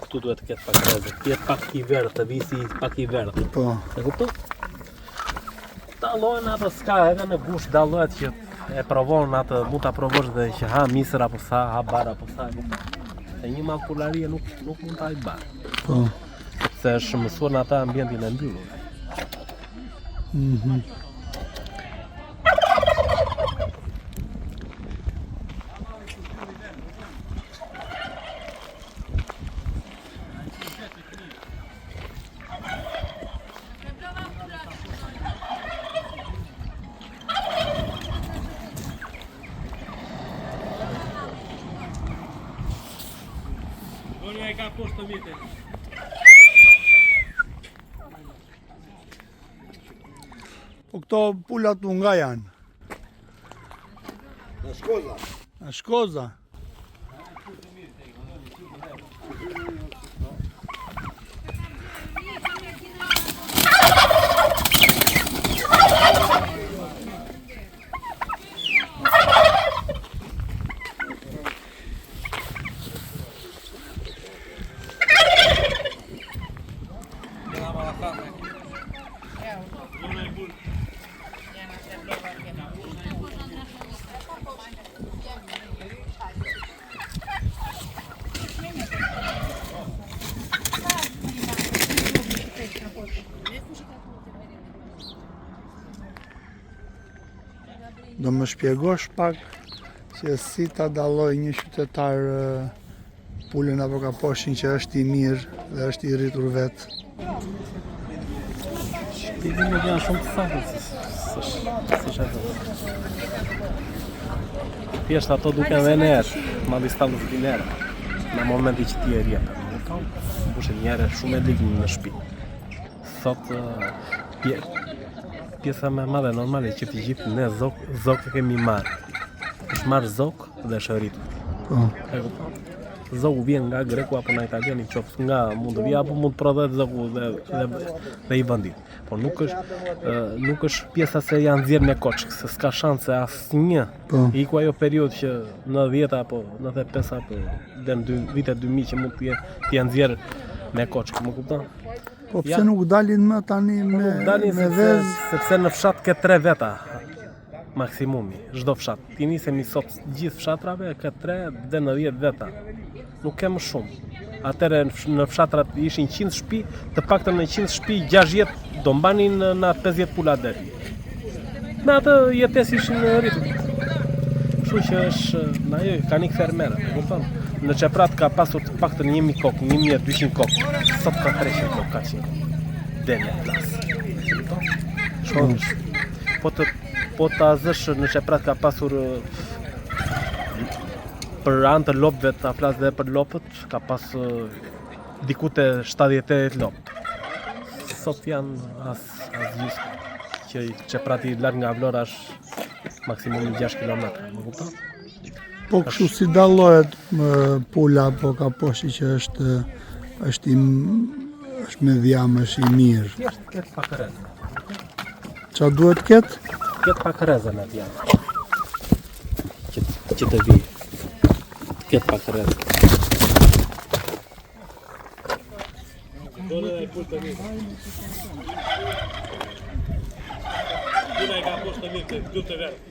Këtu duhet të ketë pak rreze, të jetë pak i verdhë, të vijë si pak i verdhë. Po. E kupton? Dallohen ato s'ka edhe në gusht dallohet që e provon atë, mund ta provosh dhe që ha misër apo sa, ha bar apo sa, e kupton? Se një mall pularie nuk nuk mund ta hajë bar. Po. Se është mësuar në atë ambientin e mbyllur. Mhm. Mm Po këto pulat nga janë? Nga Shkoza. Nga Shkoza. Do më shpjegosh pak që si ta dalloj një qytetar pulën apo kaposhin që është i mirë dhe është i rritur vetë. Shpjegimet janë shumë të sakta, s'është e Thjesht ato duken dhe në erë, malli stallës vjen erë, në momentin që ti e rrjep. Mbushet një erë shumë e ligë në shtëpi. Sot pje, pjesa më e madhe normale që të gjithë ne zog, zog e kemi marrë. Është marrë zog dhe është rritur. Po. E kupton? Zogu vjen nga greku apo nga italiani, qoftë nga mund të vijë apo mund të prodhohet zogu dhe dhe, dhe i vendit. Po nuk është nuk është pjesa se janë nxjerrë me koçk, se s'ka shanse asnjë. Po. Iku ajo periudhë që 90 apo 95 apo deri në dy, vitet 2000 që mund të jenë të jenë nxjerrë me koçk, më kupton? Po pse ja. nuk dalin më tani po me nuk dalin me sepse, vezë? Sepse në fshat ke tre veta maksimumi, çdo fshat. Ti nisemi sot gjithë fshatrave ke 3 dhe në 10 veta. Nuk ke më shumë. Atëherë në fshatrat ishin 100 shtëpi, të paktën në 100 shtëpi 60 do mbanin në 50 pula derri. Me atë jetesë ishin rritur. Kështu që është në ajo kanë ikë fermerët, e kupton? Në Çeprat ka pasur të paktën 1000 kokë, 1200 kokë. Sot ka 300 kokë, 400 kokë. Dele plas. E kupton? Shkon. Po të po ta zësh në Çeprat ka pasur për anë të lopëve ta flas dhe për lopët, ka pas diku te 70-80 lopë. Sot janë as as gjysmë që Çeprati larg nga Vlora është maksimumi 6 km, më kupton? Po kështu si dallohet pula apo kaposhi që është është i është me dhjamë, është i mirë. Thjesht ketë pak rreze. Ça duhet ketë? Ketë pak rreze në dhjamë. Që, që të vijë. Ketë pak rreze. Puna e ka poshtë të mirë, të të verdhë.